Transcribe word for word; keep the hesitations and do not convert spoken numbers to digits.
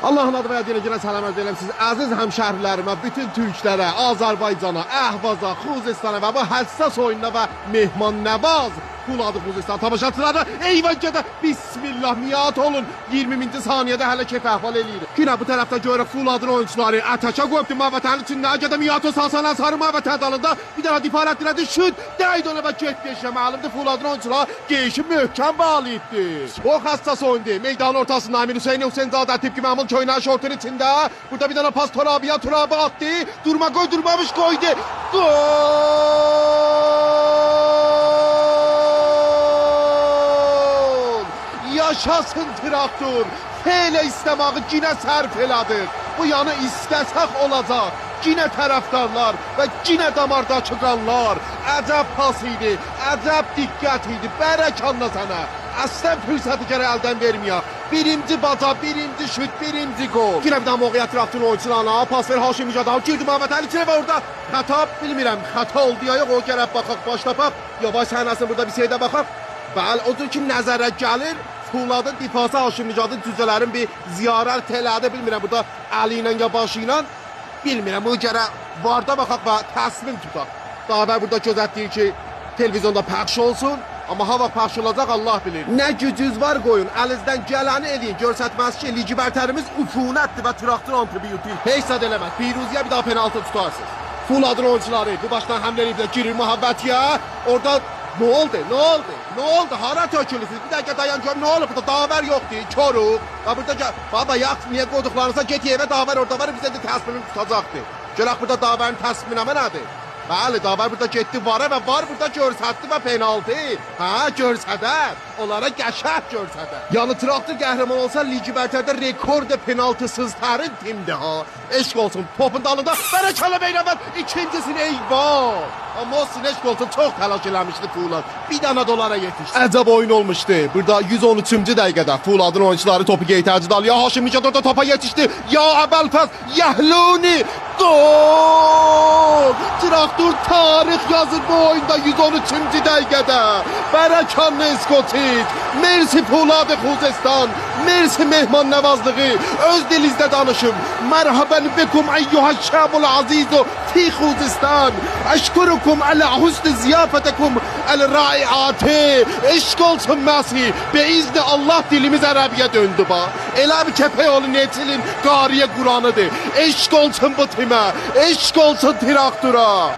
آللاهین آدی و یادی ایله یئنه سلام عرض ائدیرم سیز عزیز همشهری‌لریمه، بوتون تورکلره، آذربایجانا، اهوازا، خوزستانا و بو حساس اویوندا و مهمان‌نواز فولاد خوزستان تاماشاچیلاری. ائیوان گئده، بسم‌الله، میات اولون. اییرمی بیرینجی ثانیه‌ده هله کئف احوال ائله‌ییر. یئنه بو طرفده گؤروروک فولادین اویونچولاری اتکه قویوبدو محوطه‌نین ایچینده. گئده میات و ساسان انصاری محوطه دالیندا بیر دنه دفاع رد ائله‌دی، شوت دَیدی اونا و گئتدی ائشیگه. معلومدور، فولادین اویونچولاری دئییشیب محکم باغلاییبدی. چوخ حساس اویوندور. میدانین اورتاسیندا امیر حسین حسین‌زاده طبق معمول کؤینه‌یی شورتون ایچینده. بورادا بیر دنه پاس ترابی‌یه، ترابی آتدی. دورما قوی، دورمامیش قویدو. گل! یاشاسین تراکتور! فعل ایسته‌مه‌یی یئنه صرف ائله‌دیک. بو یعنی ایسته‌سک اولاجاق. یئنه طرفدارلار و یئنه دامارداکی قانلار. عجب پاس ایدی، عجب دقت ایدی. بارک‌الله سنه. اصلاً فرصتی گرک الدن وئرمه‌یک. بیرینجی باجا، بیرینجی شوت، بیرینجی گل. یئنه بیر دنه موقعیت تراکتورون اویونچولارینا. پاس وئر هاشمی نژادا. گیردی محوطه‌نین ایچینه و اورادا خطا، بیلمیرم، خطا اولدو یا یوخ، او گرک باخاق، باش تاپاق. یاواش صحنه‌سینی بورادا بیر شئیده باخاق. بلی، او جور کی نظره گلیر، فولادین دفاعچی هاشمی نژادی جوجه‌لرین بیر زیارت ائله‌دی. بیلمیرم، بورادا الی ایله یا باشی ایله، بیلمیرم، بونو گرک واردا باخاق و تصمیم توتاق. داور بورادا گؤزتله‌ییر کی تلویزیوندا پخش اولسون، آمما هاوا پخش اولاجاق، آللاه بیلیر. نه گوجونوز وار قویون، الینیزدن گلنی ائله‌یین، گؤرستمه‌سین کی لیگ برتریمیز عفونتدیر و تراکتور آنتی‌بیوتیک. هئچ زاد ائله‌مز، پیروزی‌یه بیر دانا پنالتی توتارسینیز. فولادین اویونچولاری بو باشدان حمله ائدیبلر، گیریر محوطه‌یه. اورادا نه اولدو؟ نه اولدو؟ نه اولدو؟ هارا تؤکولورسونوز؟ بیر دقیقه دایان گؤروم، نه اولوب بورادا؟ داور یوخدور، کوروق. و بورادا گل، بابا، یاخشی، نییه قویدوقلارینیزا گئت ائوه، داور اورادا وار، بیزه ده تصمیمینی توتاجاقدی. گؤرک بورادا داورین تصمیمی نمنه‌دیر؟ بلی، داور بورادا گئتدی وارا و وار بورادا گؤرستدی و پنالتی. هه، گؤرسدر. اونلارا قشنگ گؤرسدر. یعنی تراکتور قهرمان اولسا، لیگ برترده رکورد پنالتی‌سیزترین تیمدیر ها. عشق اولسون، توپون دالیندا. بارک‌الله بیرانوند، ایکینجی‌سینی، ای وای! آمما اولسون، عشق اولسون، چوخ تلاش ائله‌میشدی فولاد. بیر دنه ده اونلارا یئتیشدی. عجب اویون اولموشدو. بورادا یوز اون اوچونجو دقیقه‌ده فولادین اویونچولاری توپو قئیتردی دالیا. هاشمی نژاد اورادا توپا یئتیشدی. یا ابوالفضل، یحلونی، گل! تراکتور تاریخ یازیر بو اویوندا یوز اون اوچونجو دقیقه‌ده. بارک‌الله اسکوچیچ. مرسی فولاد خوزستان. مرسی مهمان‌نوازلیغی. اؤز دیلینیزده دانیشین. مرحبا بكم أيها الشعب العزيز في خوزستان. أشكركم على حسن ضيافتكم الرائعة. عشق اولسون مسی. به اذن الله دیلیمیز عربی‌یه دؤندو، باخ. ائله بیل کؤپک اوغلو نئچه ایلین قاری قرآنی‌دیر. عشق اولسون بو تیمه، عشق اولسون تراکتورا.